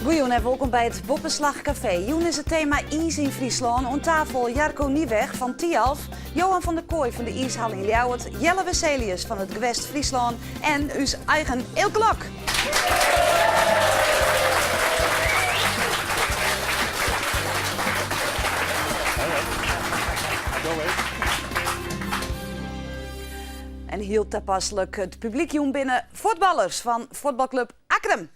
Goejûn en wolkom by it Boppeslach Kafee. Jûn is it tema iis yn Fryslân. Oan tafel Jarko Nieweg fan Thialf, Johan van der Kooi fan de iishal yn Ljouwert, Jelle Wesselius fan it Gewest Fryslân en ús eigen Eelke Lok. En hiel tapaslik it publyk jûn binne fuotballers fan fuotbalklup Akkrum.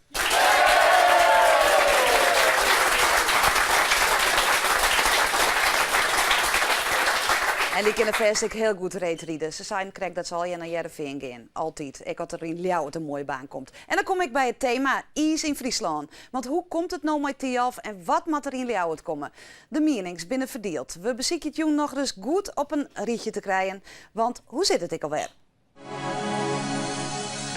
En dy kinne fêst ek hiel goed reedride. Se seinen krekt dat se allegear nei Hearrenfean gean. Altyd, ek as der yn Ljouwert in moaie baan komt. En dan kom ik by it tema iis yn Fryslân. Want hoe komt it no mei Thialf en wat moat der yn Ljouwert komme? De mienings binne ferdield. We besykje it jûn nochris goed op in rychje te krijen. Want hoe sit it ek alwer?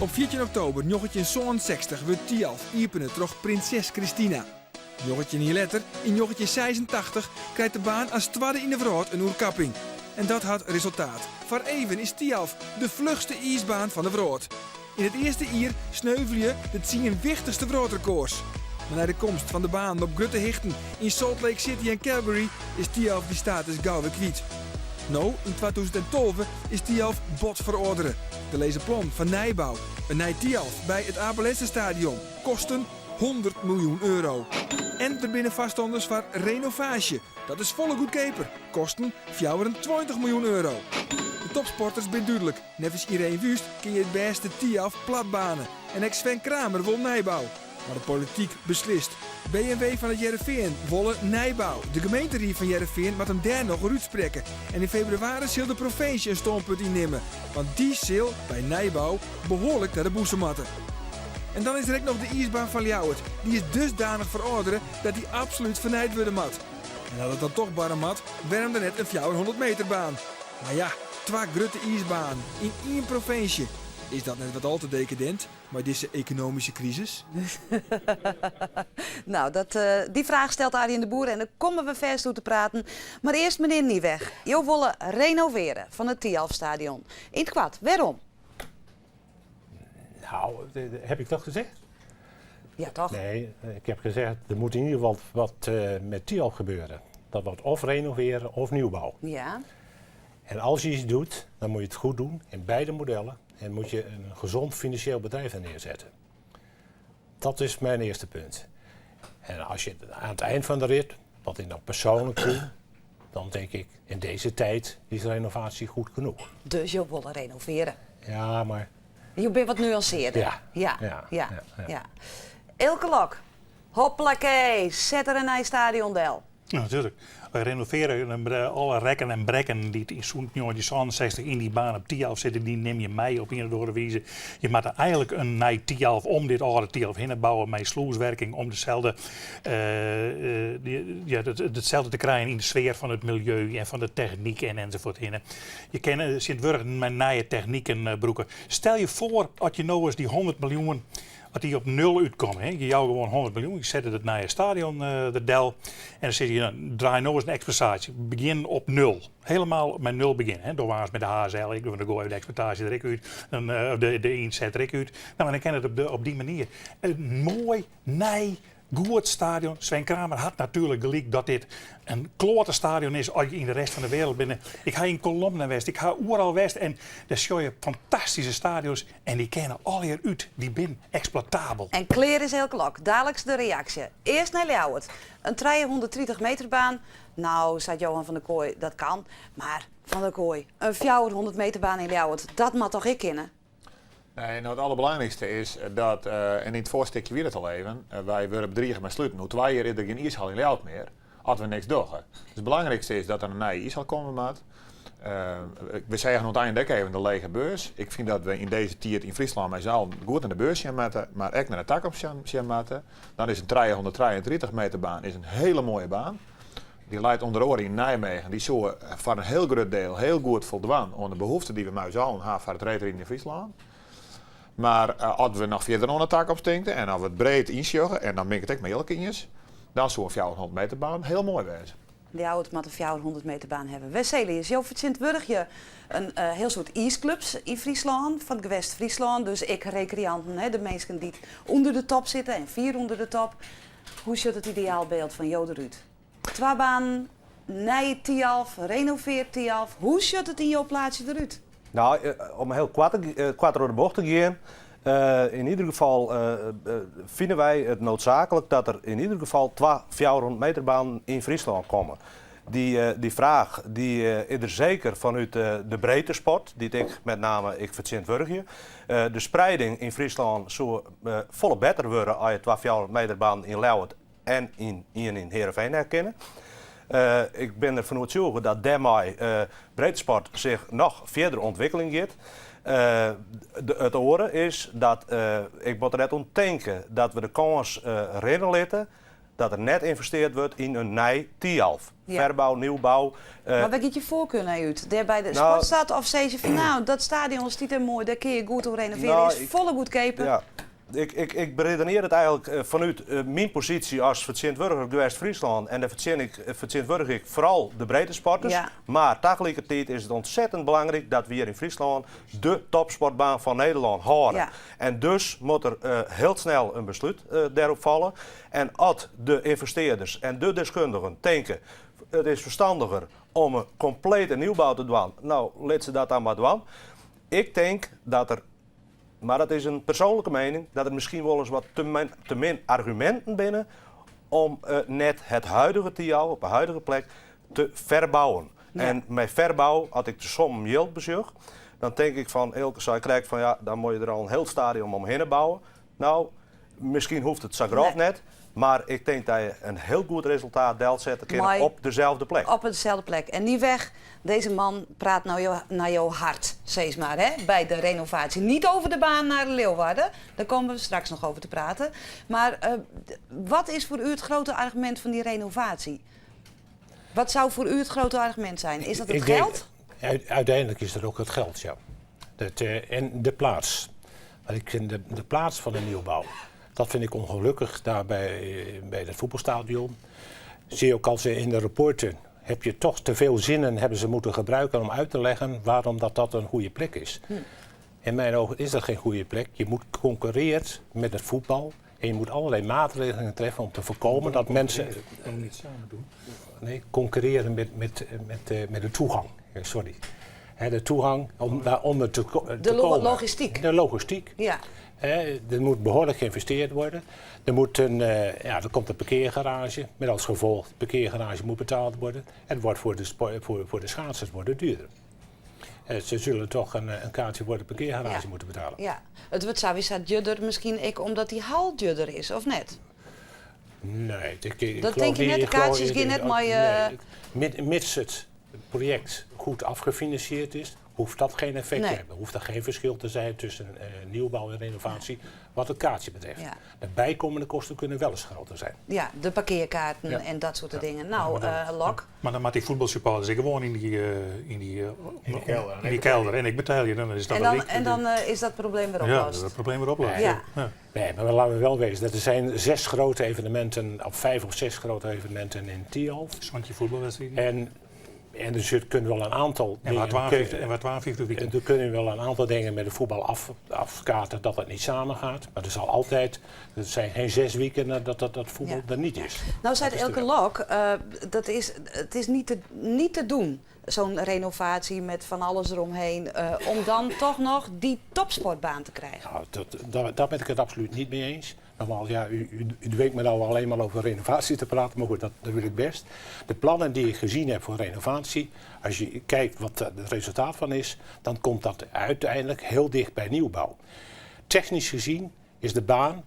Op 14 oktober 1967 wurdt Thialf iepene troch prinses Christina. 19 jier letter, yn 1986, krijt de baan as twadde yn de wrâld in oerkapping. En dat hat resultaat. Foar even is Thialf de fluchste iisbaan fan de wrâld. Yn it earste jier sneuvelje de tsien wichtichste wrâldrekôrs. Mar nei de komst fan de banen op grutte hichten yn Salt Lake City en Calgary is Thialf dy status gau wer kwyt. No, yn 2012, is Thialf bot ferâldere. Der lizze plannen foar nijbou, in nij Thialf by it Abe Lenstrastadion, kosten 100 miljoen euro. En der binne foarstanners foar renovaasje, dat is folle goedkeaper, kosten 24 miljoen euro. De topsporters binne dúdlik, neffens Ireen Wüst kin je it bêste Thialf platbane. En ek Sven Kramer wol nijbou. Mar de polityk beslist. B en W fan It Hearrenfean wolle nijbou. De gemeenterie fan Hearrenfean moat him dêr noch oer útsprekke. En yn febrewaris sil de provinsje in stânpunt ynnimme. Want dy sil by nijbou behoarlik nei de bûse moatte. En dan is der ek noch de iisbaan fan Ljouwert. Dy is dusdanich ferâldere dat dy absolút fernijd wurde moat. En as it dan toch barre moat, wêrom dan net in 400 meter baan? Mar ja, twa grutte iisbanen yn ien provinsje. Is dat net wat al te dekadint? Mei dizze ekonomyske krisis? No, dat, dy fraach stelt Arjen de Boer en dêr komme we fêst oer te praten. Mar earst menear Nieweg, jo wolle renoveare fan it Thialfstadion. Yn it koart, wêrom? Nou, heb ik dat gezegd? Ja, toch? Nee, ik heb gezegd, er moet in ieder geval wat met Thialf gebeuren. Dat wordt of renoveren of nieuwbouw. En als je iets doet, dan moet je het goed doen in beide modellen. En moet je een gezond financieel bedrijf er neerzetten. Dat is mijn eerste punt. En als je aan het eind van de rit, wat ik dan persoonlijk doe, dan denk ik, in deze tijd is renovatie goed genoeg. Dus jo wolle renovearje? Ja, mar... Jo binne wat nuansearder. Ja. Ja. Eelke Lok, hoppakee, set der in nij stadion del. Ja, natuerlik. Wy renovearje alle rekken en brekken dy't yn sûnt 1967 yn dy baan op Thialf sitte, dy nim je mei op ien of oare wize. Je moatte eigenlik in nij Thialf om dit âlde Thialf hinne bouwe mei slûswerking om deselde, ja, itselde te krijen yn de sfear fan it miljeu en fan de technyk en ensafuort hinne. Je kinne tsjintwurdich mei nije techniken brûke. Stel je foar as je no ris dy 100 miljoen As dy op nul útkomme, hè, je jouwe gewoan 100 miljoen, je sette it nije stadion der del en dan sizze je, dan draai no ris in eksploitaasje. Begjin op nul. Helemaal mei nul begjinne. Hè. Doch aanst mei de HSL ek, dan goaie we de eksploitaasje der ek út, dan, de ynset der ek út. No, en dan kin it op dy manier. In moai, nij, goed stadion. Sven Kramer hat natuerlik gelyk dat dit in kloate stadion is as je yn de rest fan de wereld binne. Ik ha yn Kolomna west, ik ha oeral west en dêr sjogge je fantastyske stadions en dy kinne allegear út, dy binne eksploitabel. En klear is Eelke Lok. Daliks de reaksje. Earst nei Ljouwert. In 330 meter baan. No, seit Johan van der Kooi, dat kan. Mar Van der Kooi, in 400 meter baan yn Ljouwert, dat moat toch ek kinne? Nee, no it alderbelangrykste is dat, en yn it foarstikje wie dat al even, wy wurde bedrige mei sluten. Oer twa jier is der gjin iishal yn Ljouwert mear, as we niks dogge. Dus it belangrykste is dat der in nije iishal komme moat. We seagen oan it ein ek even de lege beurs. Ik fyn dat we yn dizze tiid yn Fryslân mei s'n allen goed nei de beurs sjen moatte, mar ek nei de takomst sjen moatte. Dan is in 333 meter baan is in hele moaie baan. Dy leit ûnder oare yn Nijmegen. Dy soe foar in hiel grut diel hiel goed foldwaan oan de behoefte dy't we mei ús allen ha foar it reedriden yn Fryslân. Mar as we noch fierder oan de takomst tinke en as we it breed ynsjogge, en dan bin ik it ek mei Eelke iens, dan soe in 400 meter baan hiel moai wêze. Ljouwert moat in 400 meter baan hawwe. Wesselius, jo fertsjintwurdigje in hiel soad iisklups yn Fryslân, fan it gewest Fryslân, dus ek rekreanten, de minsken dy't ûnder de top sitte en fier ûnder de top. Hoe sjocht it ideaalbyld fan jo derút? Twa banen, nij Thialf, renoveard Thialf. Hoe sjocht it yn jo plaatsje derút? Nou, om hiel koart, koart troch de bocht te gean. Yn ieder gefal fine wy it noodzaaklik dat der yn ieder gefal twa 400 meter banen yn Fryslân komme. Dy fraach dy is der seker fanút de breedtesport, dy't ik met name ik fertsjintwurdigje. De spreiding yn Fryslân soe folle better wurde as je twa 400 meter banen yn Ljouwert en yn ien yn Heerenveen ha kinne. Ik bin derfan oertsjûge dat dêrmei breedtesport sich noch fierder ûntwikkeljen giet. It oare is dat ik moat der net oan tinke dat we de kâns rinne litte dat der net ynvesteard wurdt yn in nij Thialf. Ferbou, nieuwbou. Mar wêr giet je foarkar nei út? Dêr by de Sportstad of sizze je fan nou, dat stadion stiet dêr moai, dêr kinne je goed oan renovearje, is folle goedkeaper? Ik beredenear it eigenlik fanút myn posysje as fertsjintwurdiger Gewest Fryslân en dêr fertsjintwurdigje ik foaral de breedtesporters. Mar tagelikertiid is it ontzettend belangryk dat we hjir yn Fryslân de topsportbaan fan Nederlân hâlde. En dus moat der hiel snel in beslút dêrop falle. En as de ynvestearders en de deskundigen tinke it is ferstandiger om in komplete nieuwbou te dwaan, no lit se dat dan mar dwaan. Ik tink dat der mar dat is in persoanlike miening, dat der miskien wolris wat te min arguminten binne om net it huidige Thialf op de huidige plek te ferbouwen. En mei ferbou, as ik de sommen jild besjoch, dan tink ik fan, Eelke sei krekt fan ja, dan moatte je der al in hiel stadion omhinne bouwe. Nou, miskien hoecht it sa grut net, mar ik tink dat je in hiel goed resultaat delsette kinne op dezelfde plek. Op dezelfde plek. En Nieweg, deze man praat nou jo, naar jouw hart, zeg maar, hè, bij de renovatie. Niet over de baan naar Leeuwarden, daar komen we straks nog over te praten. Maar wat is voor u het grote argument van die renovatie? Wat zou voor u het grote argument zijn? Is dat het Ik denk- geld? Uiteindelijk is dat ook het geld, ja. En de plaats. Want ik vind de plaats van de nieuwbouw, dat vind ik ongelukkig daar bij het voetbalstadion. Zie je ook als in de rapporten, heb je toch te veel zinnen hebben ze moeten gebruiken om uit te leggen waarom dat een goede plek is. In mijn ogen is dat geen goede plek. Je moet concurreert met het voetbal en je moet allerlei maatregelen treffen om te voorkomen dat mensen... Dat kan we niet samen doen. Nee, concurreren met de toegang. Sorry. Hè, de toegang om daaronder te De komen. logistiek. De logistiek. Hè, er moet behoorlijk geïnvesteerd worden. Er komt een parkeergarage. Met als gevolg, de parkeergarage moet betaald worden. En het wordt voor de schaatsers wordt het duurder. Ze zullen toch een kaartje voor de parkeergarage moeten betalen. Ja, het wordt sowieso duurder misschien ik omdat die hal duurder is, of net? Nee, ik Dat geloof denk je niet, net, de ik geloof kaartjes niet, gaan net ik- maar, nee, mits het project goed afgefinancierd is, hoeft dat geen effect te hebben. Hoeft er geen verschil te zijn tussen nieuwbouw en renovatie wat het kaartje betreft. De bijkomende kosten kunnen wel eens groter zijn. Ja, de parkeerkaarten en dat soort dingen. Nou, Lok. Maar dan moet die voetbalsupporters ik gewoon In die kelder. in die kelder en ik betaal je, dan is dat En wel liek. dan is dat probleem weer Ja, opgelost. dat is het probleem weer opgelost. Nee, maar laten we wel wezen, dat er zijn 6 grote evenementen, of 5 of 6 grote evenementen in Thialf. Zwantje voetbalwedstrijden. En er kunnen wel een aantal En waar dingen en waar 52 weekend. En er kunnen wel een aantal dingen met de voetbal afkaarten dat het niet samen gaat. Maar er zal altijd, het zijn geen 6 weekenden dat voetbal er niet is. Nou, zei Dat is Eelke de Lok, het is niet te doen, zo'n renovatie met van alles eromheen, om dan toch nog die topsportbaan te krijgen. Nou, daar ben ik het absoluut niet mee eens. Normaal, ja, u dwingt me nou alleen maar over renovatie te praten, maar goed, dat wil ik best. De plannen die ik gezien heb voor renovatie, als je kijkt wat het resultaat van is, dan komt dat uiteindelijk heel dicht bij nieuwbouw. Technisch gezien is de baan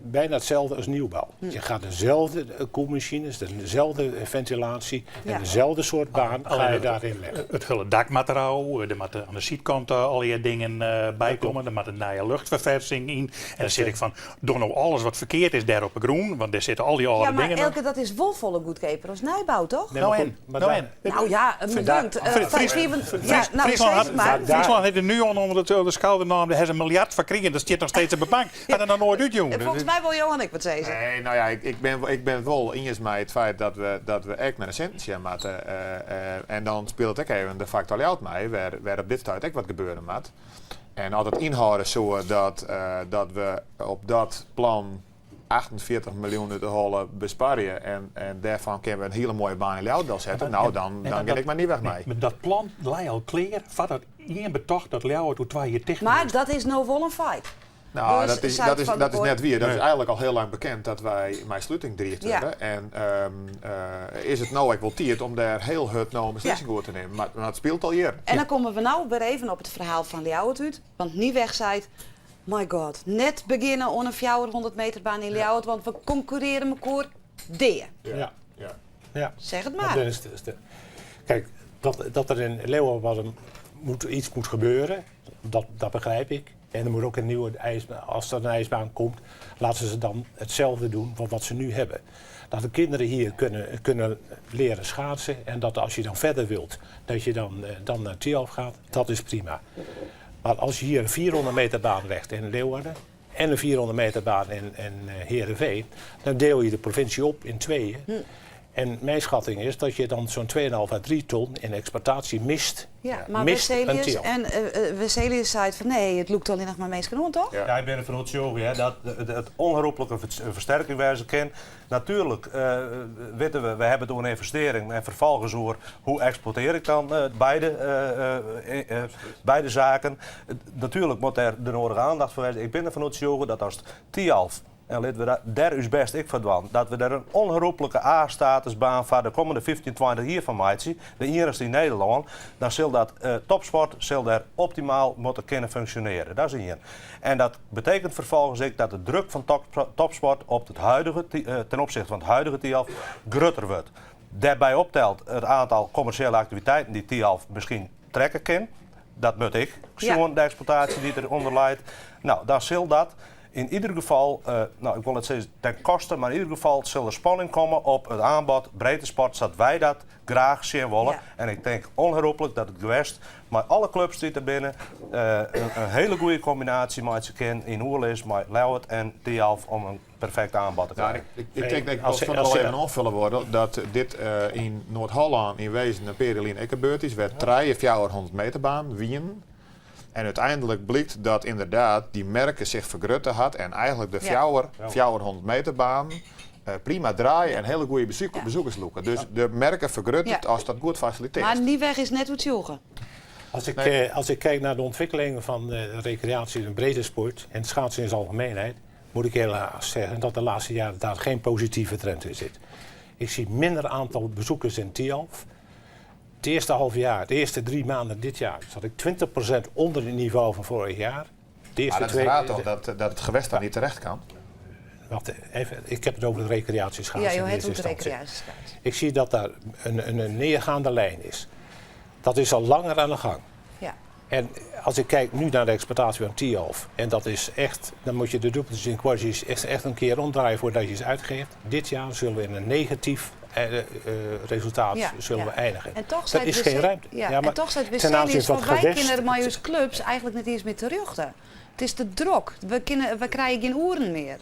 bijna hetzelfde als nieuwbouw. Je gaat dezelfde koelmachines, dezelfde ventilatie en dezelfde soort baan ga je daarin leggen. Het hele dakmateriaal, er moeten aan de zijkant al die dingen bij komen, er moet een nieuwe luchtverversing in. En dan zit ik van, doe nou alles wat verkeerd is daar op het groen, want daar zitten al die oude Ja, maar dingen in. Eelke, dat is wel volle goedkoper als nieuwbouw, toch? Nee, Nou maar en? goed, maar Nou daar en? Nou ja, me dunkt, ja, nou, Friesland zeg maar. Friesland heeft er nu al onder de schouder genomen, daar hebben ze een miljard van gekregen, dat zit nog steeds op de bank. Had er nog nooit uit, jongen. En volgens mij wil Johan ik wat zeggen. Nee, nou ja, ik ben wel eens met het feit dat we echt naar de centen moeten. En dan speelt het ook even de factor uit mij, waar op dit tijd ook wat gebeuren moet. En altijd inhouden zo dat we op dat plan 48 miljoen út de holle besparje en, en dêrfan kinne we in hiele moaie baan yn Ljouwert delsette, nou, dan, dan gean ik mar Nieweg mei. Maar dat plan lei al klear foardat ien betocht dat Ljouwert oer 2 jier ticht Maar moast. dat is no wol in feit. Nou, Dus dat is, seit dat is, Van der dat is Kooi- net wier. Dat is Nee. eigenlijk al heel lang bekend dat wy mei sluting driigd Ja. wurde. En is it no ek wol tiid om dêr hiel hurd no in beslissing oer te nimmen. Mar it spilet al jierren. En dan komme we no wer even op it ferhaal fan Ljouwert út. Want Nieweg seit, my god, net begjinne oan in 400 meter baan yn Ljouwert, want we konkurrearje mekoar dea. Ja. Ja. Zeg het Want maar. dan is het- is de- kijk, dat er in Leeuwarden wat een, moet, iets moet gebeuren, dat begrijp ik. En er moet ook een nieuwe ijsbaan, als er een ijsbaan komt, laten ze dan hetzelfde doen van wat ze nu hebben. Dat de kinderen hier kunnen leren schaatsen en dat als je dan verder wilt, dat je dan naar Thialf gaat, dat is prima. Maar als je hier een 400 meter baan legt in Leeuwarden en een 400 meter baan in Heerenveen, dan deel je de provincie op in tweeën. En mijn schatting is dat je dan zo'n 2,5 à 3 ton in exploitatie mist. Ja, maar mist een Wesselius Thialf. en Wesselius zei van nee, het loopt alleen nog maar mensen rond, toch? Ja. Ja, ik ben ervan overtuigd, hè, dat het onherroepelijk een versterking wezen kan. Natuurlijk weten we, we hebben door een investering en vervolgens over hoe exploiteer ik dan beide zaken. Natuurlijk moet er de nodige aandacht voor wezen. Ik ben ervan overtuigd dat als Thialf, en laten we daar is best ik van doen, dat we daar een onherroepelijke A-statusbaan voor de komende 15, 20 jaar van maken, de enige in Nederland, dan zal dat topsport zal daar optimaal moeten kunnen functioneren. Dat is één. En dat betekent vervolgens ook dat de druk van topsport op het huidige, ten opzichte van het huidige Thialf groter wordt. Daarbij optelt het aantal commerciële activiteiten die Thialf misschien trekken kan. Dat moet ik, gewoon de exploitatie die eronder leidt. Nou, dan zal dat in ieder geval, nou, ik wil het zeggen ten koste, maar in ieder geval zal er spanning komen op het aanbod breedte sport, zodat wij dat graag zien willen. En ik denk onherroepelijk dat het gewest, maar alle clubs die er binnen, een hele goede combinatie met ze kennen in Oerlis, met Ljouwert en Thialf om een perfect aanbod te krijgen. Ik denk dat ik Als wil ze- als wel ze- even aanvullen worden dat dit in Noord-Holland in wezen een periode ook gebeurd is, werd drie of 400 meter baan, Wien. En uiteindelijk blijkt dat inderdaad die merken zich vergrutten had en eigenlijk de 400 meter baan prima draaien en hele goede bezoekers loeken. Dus de merken vergrutten het als dat goed faciliteert. Maar die weg is net hoe het joegen. Als ik kijk naar de ontwikkelingen van de recreatie en breedte sport en het schaatsen in zijn algemeenheid, moet ik helaas zeggen dat de laatste jaren daar geen positieve trend in zit. Ik zie minder aantal bezoekers in Thialf. Het eerste half jaar, de eerste 3 maanden dit jaar, zat ik 20% onder het niveau van vorig jaar. De eerste Maar dat is twee raar toch, dat het gewest daar niet terecht kan? Wacht even, ik heb het over de recreatieschaatsen Ja, joh, in het eerste over de instantie. recreatieschaatsen. Ik zie dat daar een neergaande lijn is. Dat is al langer aan de gang. En als ik kijk nu naar de exploitatie van Thialf, en dat is echt, dan moet je de dubbeltjes en kwartjes echt een keer omdraaien voordat je ze uitgeeft. Dit jaar zullen we in een negatief resultaat zullen we eindigen. En toch Dat zijn is het geen wc- ruimte. Ja, Ja, en maar toch zijn het ten aanzien wc's van van het wij gewest kunnen de Majus clubs eigenlijk niet eens meer terugten. Het is te druk. We krijgen geen uren meer.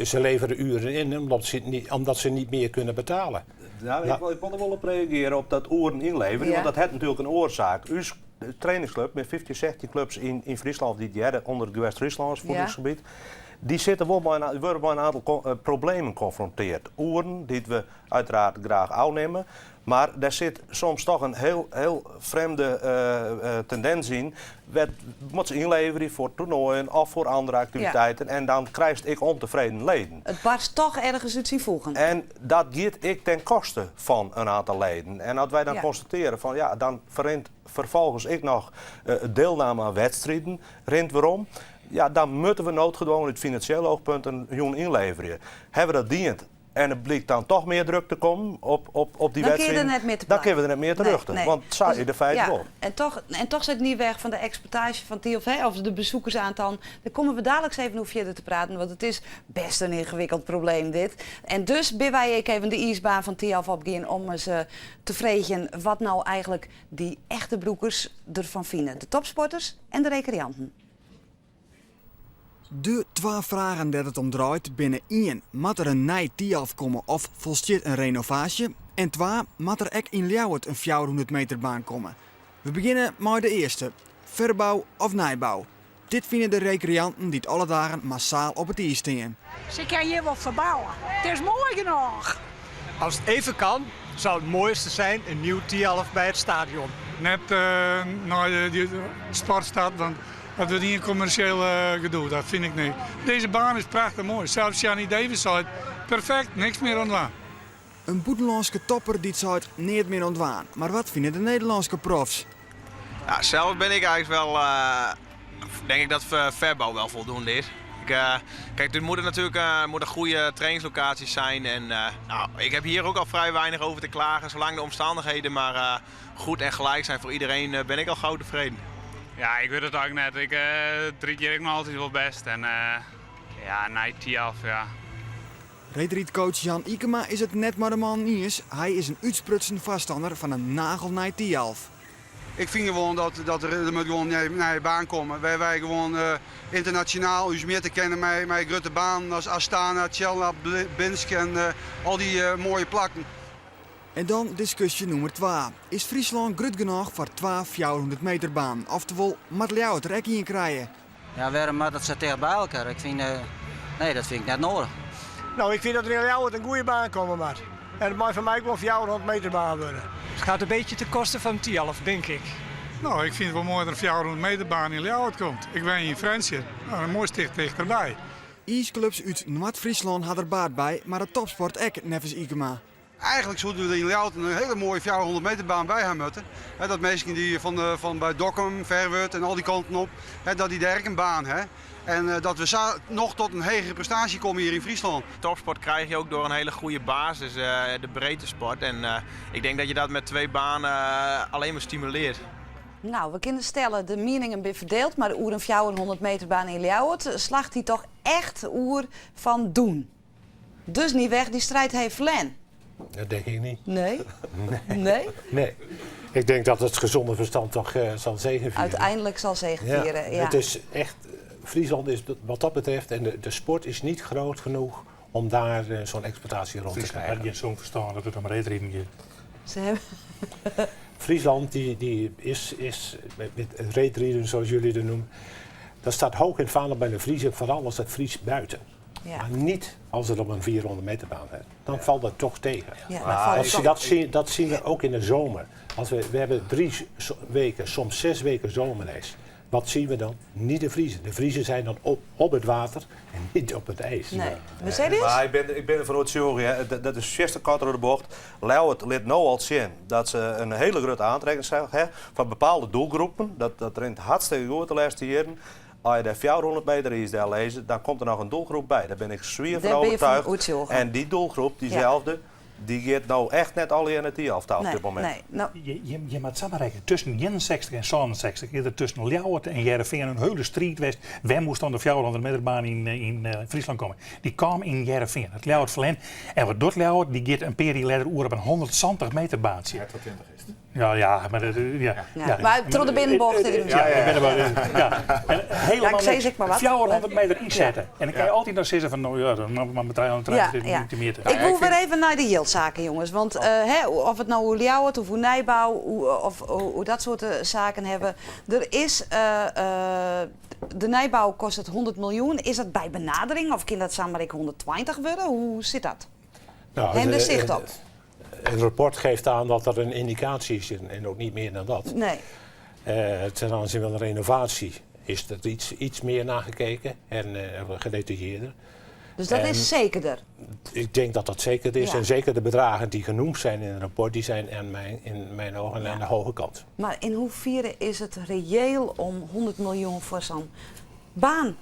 Ze leveren uren in omdat ze niet meer kunnen betalen. Ja, ik wil er wel op reageren op dat uren inleveren, want dat heeft natuurlijk een oorzaak. Uw trainingsclub met 15, 16 clubs in Friesland, die derde onder het Gewest Friesland voedingsgebied, die zitten wel met een, worden met een aantal problemen geconfronteerd. Oeren die we uiteraard graag afnemen, maar daar zit soms toch een heel, heel vreemde tendens in. Werd, moet ze inleveren voor toernooien of voor andere activiteiten en dan krijg ik ontevreden leden. Het barst toch ergens uit zijn voegen. En dat gaat ik ten koste van een aantal leden. En als wij dan constateren van ja, dan verrent vervolgens ik nog deelname aan wedstrijden, rent waarom? Ja, dan moeten we noodgedwongen uit financieel oogpunt een jong inleveren. Hebben we dat dient en het blijkt dan toch meer druk te komen op die Dan kun je er wedstrijd, net meer te dan kunnen we er net meer terug. Nee, nee. Want het zou je de feite wel. En toch zit het niet weg van de exploitatie van Thialf, hè, of de bezoekersaantal. Daar komen we dadelijk eens even over verder te praten, want het is best een ingewikkeld probleem dit. En dus ben wij ook even de ijsbaan van Thialf opgaan om eens te vregen wat nou eigenlijk die echte broekers ervan vinden. De topsporters en de recreanten. De 2 vragen dat het om draait binnen 1. Moet er een nij Thialf komen of volstaat een renovatie? En 2. Moet er ook in Ljouwert een 400 meter baan komen? We beginnen met de eerste. Verbouw of nijbouw? Dit fine de rekreanten dy't alle dagen massaal op it iis stean. Se kin hjir wol ferbouwe. It is moai genôch. Als het even kan, zou het mooiste zijn een nieuw Thialf by it stadion. Net nei de sportstad, want dat wurdt ien kommersjeel gedoe, dat fyn ik net. Deze baan is prachtich moai, sels Shani Davis seit, perfekt, niks mear oan dwaan. In bûtenlânske topper dy't seit neat mear oan dwaan. Mar wat fine de Nederlânske profs? Ja, zelf ben ik eigenlijk wel, denk ik dat verbouw wel voldoende is. Ik, kijk, er moeten natuurlijk moet een goede trainingslocaties zijn. En nou, ik heb hier ook al vrij weinig over te klagen. Zolang de omstandigheden maar goed en gelijk zijn voor iedereen, ben ik al gauw tevreden. Ja, ik weet het eigenlijk net. Ik 3 keer ik me altijd wel best. En ja, nee, Thialf, ja. Reedrydcoach Jan Ykema is it net mei de man iens. Hy is in útsprutsen foarstanner fan in nagelnij Thialf. Ik fyn gewoan dat der moat gewoan in nije baan komme wêr wy gewoan ynternasjonaal ús mjitte kinne mei grutte banen as Astana, Tsjeljabinsk en al dy moaie plakken. En dan diskusje nûmer twa. Is Fryslân grut genôch foar twa 400 meter banen? Oftewol, moat Ljouwert der ek ien krije? Ja, wêrom moat it sa ticht by elkoar? Ik fyn, nee, dat fyn ik net noadich. No, ik fyn dat der yn Ljouwert in goede baan komme moat. En it mei foar my ek wol in 400 meter baan wurde. Het gaat een beetje ten koste van Thialf, denk ik. No, ik fyn it wol moai dat der in 400 meter baan yn Ljouwert komt. Ik wenje yn Frjentsjer, no, dan moai sticht tichterby. Iisklubs út Noard-Fryslân ha der baat by, mar de topsport ek, neffens Ykema. Eigenlik soene we yn Ljouwert in hiele moaie 400 meter baan by ha moatte. Dat minsken dy't fan by Dokkum, Ferwert en al dy kanten op, dat dy dêr ek in baan ha. En dat we sa noch tot in hegere prestaasje komme hjir yn Fryslân. Topsport krijg je ook door een hele goede basis, de breedtesport. En ik denk dat je dat met twee banen alleen maar stimuleert. Nou, we kinne stelle, de mieningen binne ferdield, mar oer in 400 meter baan yn Ljouwert slacht hy toch echt oer fan doen. Dus niet weg, die strijd heeft verlen. Dat denk ik niet. Nee? Nee. Nee? Nee. Ik denk dat het gezonde verstand toch zal zegevieren. Uiteindelijk zal zegevieren, ja. Het is echt, Friesland is wat dat betreft, en de sport is niet groot genoeg om daar zo'n exploitatie rond te Friesland krijgen. had geen zo'n verstand dat het om reedrijden gaat. Ze hebben Friesland die is met het reedrijden zoals jullie dat noemen, dat staat hoog in het vaandel bij de Friezen, vooral als het Fries buiten. Maar niet als het op een 400 meter baan is. Dan valt dat toch tegen. Ja, dan Maar valt het toch dat zien we ook in de zomer. Als we hebben 3 weken, soms 6 weken zomerreis. Wat zien we dan? Niet de Friezen. De Friezen zijn dan op het water en niet op het ijs. Nee. Maar serieus? Maar ik ben ervan overtuigd, hè. Dat is 60 kant door de bocht. Ljouwert liet nou al zien dat ze een hele grote aantrekkingskracht hebben van bepaalde doelgroepen. Dat rint hartstikke goed de laatste jaren. Als je daar 400 meter is daar lezen, dan komt er nog een doelgroep bij. Daar ben ik zwier van Daar ben je van overtuigd. overtuigd. En die doelgroep, diezelfde, die gaat nou echt net al in het Thialf op Nee, dit moment. nee. Nou. Je moet samenrekenen. Tussen 61 en 67 is er tussen Ljouwert en Hearrenfean een hele strijd geweest. Waar moest dan de 400 meter baan in Friesland komen? Die kwam in Hearrenfean, het Ljouwert Verlen. En wat doet Ljouwert? Die gaat een periode later oer op een 170 meter baantje. Ja, tot 20 is het. Ja, ja, maar dat, ja. Ja, Ja. maar door de binnenbocht in de Ja, ja, ja. Ja. En helemaal Ja, ik zei niks. zeg maar wat. 400 meter inzetten. En dan kan je altijd nog zeggen van, nou ja, dan mag maar meteen aan de trein zitten, niet te meten. Ik wil weer even naar de jildzaken, jongens. Want hè, of het nou hoe Ljouwert of hoe Nijbouw of hoe dat soort zaken hebben. Er is, de Nijbouw kost het 100 miljoen. Is dat bij benadering of kan dat samen ik 120 worden? Hoe zit dat? En de zicht op. Het rapport geeft aan dat er een indicatie is en ook niet meer dan dat. Nee. Ten aanzien van de renovatie is er iets meer nagekeken en gedetailleerder. Dus dat is zekerder? Ik denk dat dat zeker is. Ja. En zeker de bedragen die genoemd zijn in het rapport, die zijn in mijn ogen aan de hoge kant. Maar in hoeverre is het reëel om 100 miljoen voor zo'n baan?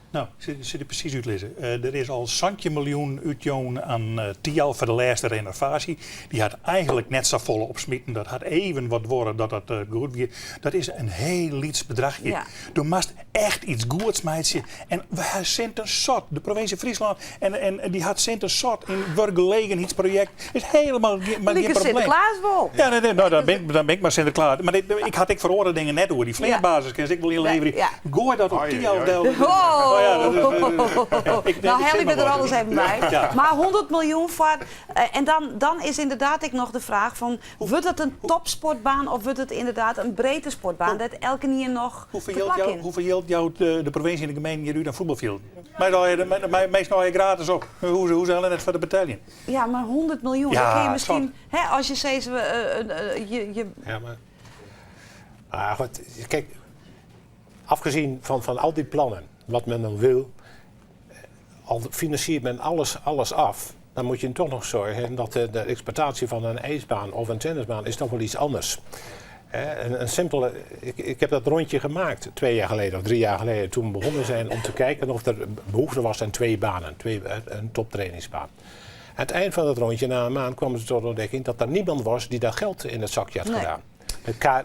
Nou, ik zit er precies uitlezen. Er is al zantje miljoen uitjoen aan Thialf voor de laatste renovatie. Die had eigenlijk net zo volle opsmieten. Dat had even wat worden dat dat goed weer. Dat is een heel liets bedragje. Ja. Du moest echt iets goeds meidje. En we hebben cent een sot. De provincie Friesland en die had cent een sot in werkgelegenheidsproject. Is helemaal maar geen Lieke probleem. Sinterklaas wel. Ja, nee, nee, nou, dan ben ik maar Sinterklaas. Maar ik had ik verhoorde dingen net door. Die vleerbasis, ik wil inleveren. Ja. Gooi dat op Oei, Thialf oei. del. Oh. ja, dat is, ik, Nou, helje we der alles even by. Ja. Mar 100 miljoen foar. En dan, dan is ynderdaad ek noch de fraach fan, wurdt it in topsportbaan of wurdt it ynderdaad in breedtesportbaan dêr't elkenien noch te plak kin? Hoefolle jild jout de provinsje en de gemeenten hjir út oan fuotbalfjilden? Mei allegear gratis op. Hoege se allinne net foar te beteljen. Ja, mar 100 miljoen, Ja, dan kinne je miskien, hè, as je sizze, je, Ja, mar, mar goed, kijk, afgezien van al die plannen, wat men dan wil, al financiert men alles af, dan moet je toch nog zorgen dat de exploitatie van een ijsbaan of een tennisbaan is toch wel iets anders. Hè, een simpele, ik heb dat rondje gemaakt 2 jaar geleden of 3 jaar geleden, toen we begonnen zijn om te kijken of er behoefte was aan 2 banen, een toptrainingsbaan. Aan het eind van het rondje, na een maand, kwamen ze tot de ontdekking dat er niemand was die dat geld in het zakje had gedaan.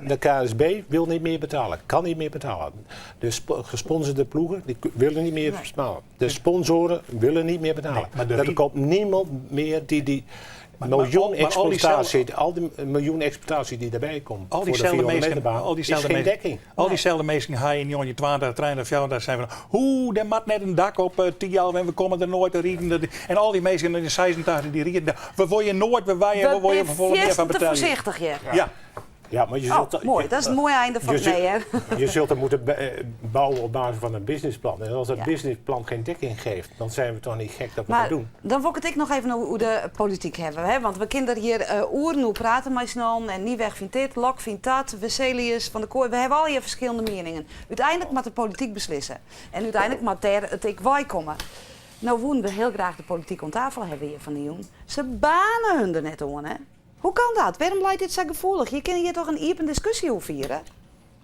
De KNSB wil niet meer betalen, kan niet meer betalen. De gesponsorde ploegen die willen niet meer betalen. De sponsoren willen niet meer betalen. Nee, maar de Er rie- komt niemand meer die miljoen Maar al die exploitatie, al die miljoen exploitatie die daarbij komt Al voor de diezelfde 400 mensen, meter baan, al diezelfde is geen mensen, dekking. Al diezelfde mensen ga je in 20, 30, 34 zijn van, hoe, daar moet net een dak op, Thialf en we komen er nooit te rieden. En al die mensen in de 86 die rieden, we worden nooit, we waaien, we worden We voor meer van te betalen. voorzichtig hier. Ja. Ja, maar je Oh, zult dat- mooi. je- Dat is een mooi einde van je het zult- nee, hè? Je zult er moeten bouwen op basis van een businessplan. En als dat businessplan geen dekking geeft, dan zijn we toch niet gek dat we Maar dat doen. dan wil ik het ik nog even over de politiek hebben. Hè? Want we kunnen hier oeren hoe praten maar snel. En Nieweg vindt dit, Lok vindt dat, Wesselius van de Kooi. We hebben al hier verschillende meningen. Uiteindelijk moet de politiek beslissen. En uiteindelijk moet daar het ik wij komen. Nou woenen we heel graag de politiek om tafel hebben hier van de jong. Ze banen hun er net om, hè? Hoe kan dat? Waarom blijft dit zo gevoelig? Je kan hier toch een open discussie over vieren?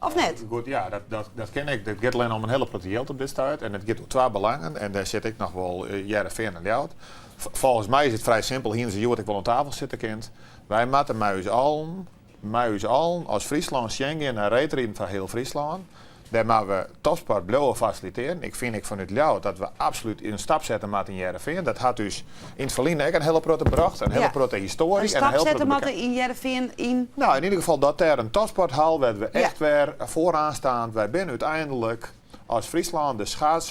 Of net? Goed, ja, dat ken ik. Het gaat alleen om een hele grote geld op dit stuit. En het gaat om 2 belangen. En daar zit ik nog wel jaren en Ljouwert. Volgens mij is het vrij simpel. Hier in de Jood, ik wel aan tafel zitten kind. Wij moeten met ons allen als Friesland Schengen en reetrieden van heel Friesland. Daar moeten we topsport blijven faciliteren. Ik vind ik vanuit Ljouwert dat we absoluut een stap zetten met in Heerenveen. Dat had dus in het verleden ook een hele grote bracht, een hele grote historie. Een en een stap hele zetten grote met beke- in Heerenveen in... Nou, in ieder geval dat daar een topsporthal werd we echt weer vooraan staan. Wij zijn uiteindelijk als Friesland de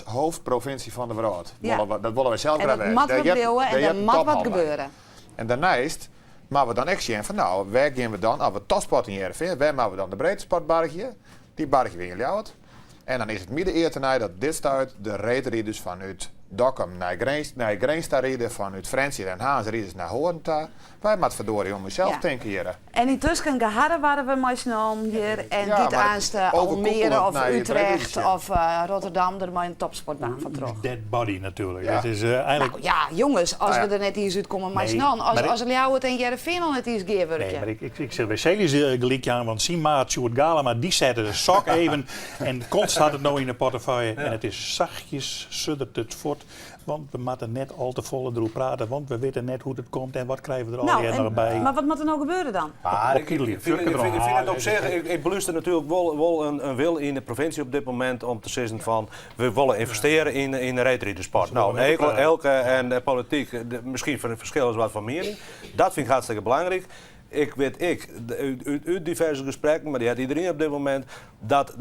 schaatshoofdprovincie van de wereld. Dat willen wij zelf En graag dat weten. moet Daar wat blijven en daar daar je hebt een moet wat tophal bij. gebeuren. En daarnaast, maar we dan echt zien van nou, waar gaan we dan, als we topsport in Heerenveen, waar maken we dan de breedtesportbargje? Die bargje weer in Ljouwert. En dan is het midden eer tenij dat dit stuit de reetrijders vanuit Dokkum naar Grins, naar Grins daar rijden, vanuit Frensje en Haans rijders naar Hoorn daar. Wij moeten verdorie om onszelf denken hier. En intussen geharren waren we maar snel hier. En Ja, dit maar aanste overkoepelend Almere of naar je Utrecht traditie. of Rotterdam, er maar een topsportbaan van terug. Dead body natuurlijk. Ja. Het is eigenlijk... Nou ja, jongens, als Nou ja. we er net eens uitkomen, maar Nee, snel. Als, maar ik- als Ljouwert en Heerenveen al net eens gewerken. Nee, maar ik zeg bij Celis gelijk aan, want zijn maat Sjoerd Galama, die zette de sok even en Konst had het nou in de portefeuille. En het is zachtjes, suddert het voort, want we moeten net al te volle erover praten, want we weten net hoe het komt en wat krijgen we er al Nou, hier en- nog bij. Maar wat moet er nou gebeuren dan? Maar Op ik, Kiel, ik vind, ik vind, ik vind het op zich, ik beluister natuurlijk wel een wil in de provincie op dit moment om te zeggen van we willen investeren in de reetridersport. Nou, elke en de politiek, misschien voor het verschil is wat van mening. Dat vind ik hartstikke belangrijk. Ik weet ik, de, uit, uit, uit diverse gesprekken, maar die had iedereen op dit moment, dat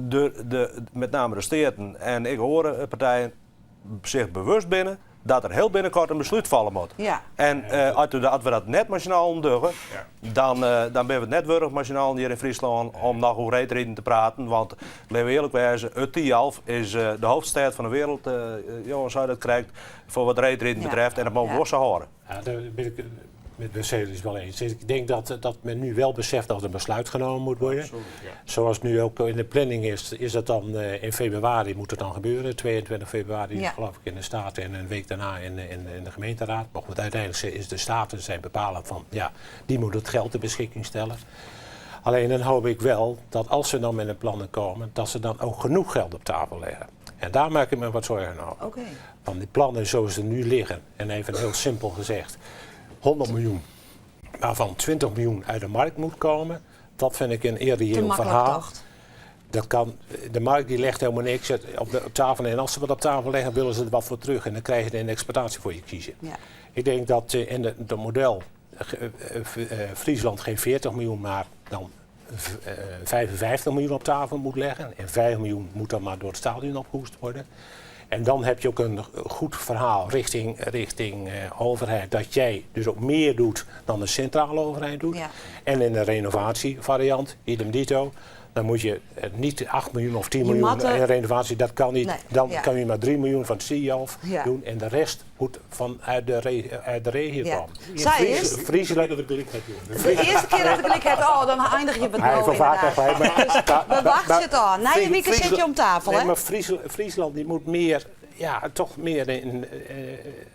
met name de steden en ik hoor partijen zich bewust binnen dat er heel binnenkort een besluit vallen moet. En als we dat net machinaal ontduggen, dan ben we het net wurg machinaal hier in Friesland om nog over reetrieden te praten. Want, laten we eerlijk wezen, het Thialf is de hoofdstad van de wereld, jongens, hoe dat krijgt, voor wat reetrieden betreft. En dat mogen we zo horen. Ja, daar ben ik met de Celis wel eens. Ik denk dat men nu wel beseft dat er een besluit genomen moet worden. Absoluut, ja. Zoals nu ook in de planning is, is dat dan in februari moet het dan gebeuren. 22 februari geloof ik in de Staten en een week daarna in de gemeenteraad. Maar goed, uiteindelijk is de Staten zijn bepalen van, ja, die moet het geld ter beschikking stellen. Alleen dan hoop ik wel dat als ze dan met de plannen komen, dat ze dan ook genoeg geld op tafel leggen. En daar maak ik me wat zorgen over. Want die plannen zoals ze nu liggen, en even heel simpel gezegd, 100 miljoen, waarvan 20 miljoen uit de markt moet komen, dat vind ik een irreëel Te makkelijk verhaal. toch? Dat kan, de markt die legt helemaal niks op tafel. En als ze wat op tafel leggen, willen ze er wat voor terug. En dan krijg je een exploitatie voor je kiezen. Ik denk dat in het model Friesland geen 40 miljoen, maar dan 55 miljoen op tafel moet leggen. En 5 miljoen moet dan maar door het stadion opgehoest worden. En dan heb je ook een goed verhaal richting, richting eh, overheid. Dat jij dus ook meer doet dan de centrale overheid doet. Ja. En in de renovatievariant, idem dito. Dan moet je eh, niet 8 miljoen of 10 Je miljoen mat er- in renovatie, dat kan niet. Nee, Dan ja. kan je maar 3 miljoen van het CIAF Ja. doen. En de rest moet vanuit de, re- uit de regio Ja. komen. Zij Fries- is- Friesland, De eerste keer dat ik gelijk heb, oh, dan eindig je wat Hij nou heeft wel vaker inderdaad. gelijk, maar- Dus we wachten het al. Na je Fries- weekend zit je om tafel, Nee, hè? maar Fries- Friesland die moet meer, ja, toch meer in, eh,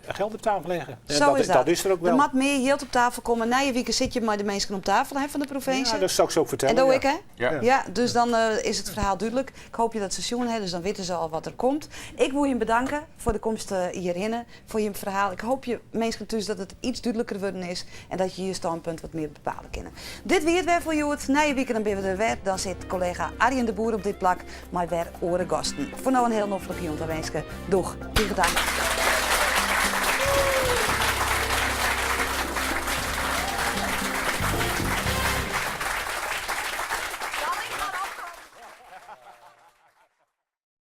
geld op tafel leggen. En Zo dat, is dat. dat is er ook wel. Er moet meer geld op tafel komen. Na je weekend zit je maar de mensen om tafel hè, van de provincie. Ja, dat zou ik zo ook vertellen. En dat ja. ik, hè? Ja. Ja, dus dan eh, is het verhaal duidelijk. Ik hoop je dat ze zien hebben, dus dan weten ze al wat er komt. Ik wil je bedanken voor de komst eh, hierheen, voor je verhaal. Ik hoop je mensen dus dat het iets duidelijker worden is en dat je je standpunt wat meer bepalen kunnen. Dit weer het weer voor jou. Na je weekend dan ben we er weer. Dan zit collega Arjen de Boer op dit plak, maar weer oren gasten. Voor nou een heel noffelijke jong wensen. Doeg, tegen dank.